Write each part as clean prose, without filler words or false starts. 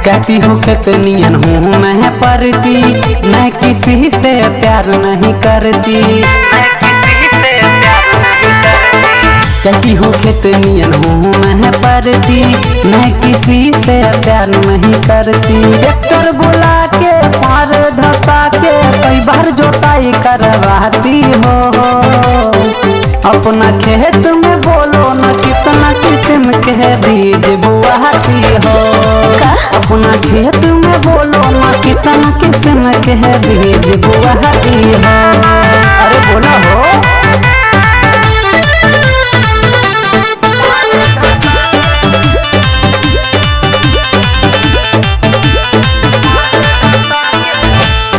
कहती हूँ खेतनियन हूँ मैं परती, मैं किसी से प्यार नहीं करती, मैं किसी से प्यार नहीं करती। कहती हूँ खेतनियन हूँ मैं परती, मैं किसी से प्यार नहीं करती। ट्रैक्टर बुला के पार धसा के कई बार जोताई करवाती हो। अपना खेत में बोलो न कितना किस्म के बीज बुआती हो। अपना खेत में बोलो न कितना किस्म के बीज बुआती हो। अरे बोला हो।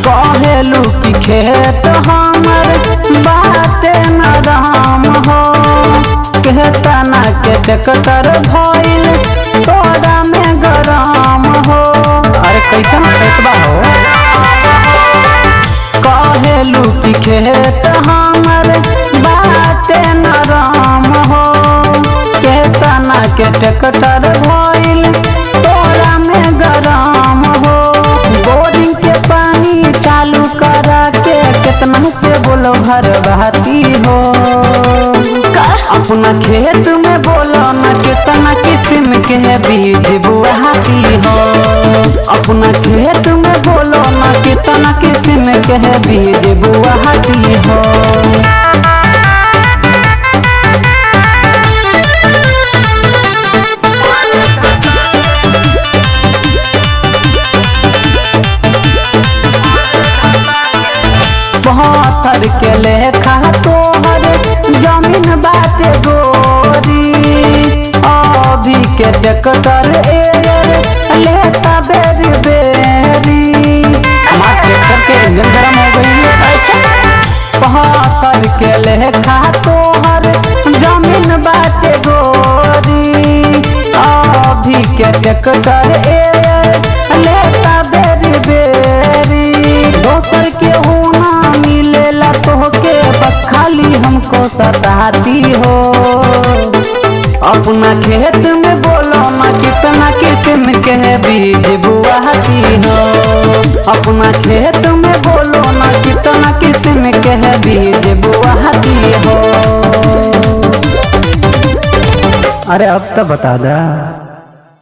कहेलू की खेत हमर बाटे न राम हो, केतना के ट्रैक्टर भइल तोरा में गरम हो। अरे कैसन खेतबा हो। कहेलू की खेत हमर बाटे न राम हो, केतना के ट्रैक्टर भइल तोरा में गरम हो। बोरिंग के पानी चालू करा के कितना से बोलो भरवाती हो। अपना खेत में बोलो न कितना किस्म के बीज बुआती हो। अपना खेत में बोलो न कितना किस्म के बीज बुआती हो। पत्थर के लेखा तोहर जमीन बाटे गोरी, अभी के ट्रैक्टर एयर लेता बेरी बेरी। हमार ट्रैक्टर के इंजन गरम हो गई। अच्छा। पत्थर के लेखा तोहर जमीन बाटे गोरी, अभी के ट्रैक्टर एयर लेता बेरी बेरी। दोसर के होना मिलेला तोहके बस खाली हमको सताती हो। अपना खेत में बोलो ना कितना किस्म के बीज बुआती हो। अपना खेत में बोलो ना कितना किस्म के बीज बुआती हो। अरे अब तो बता दा।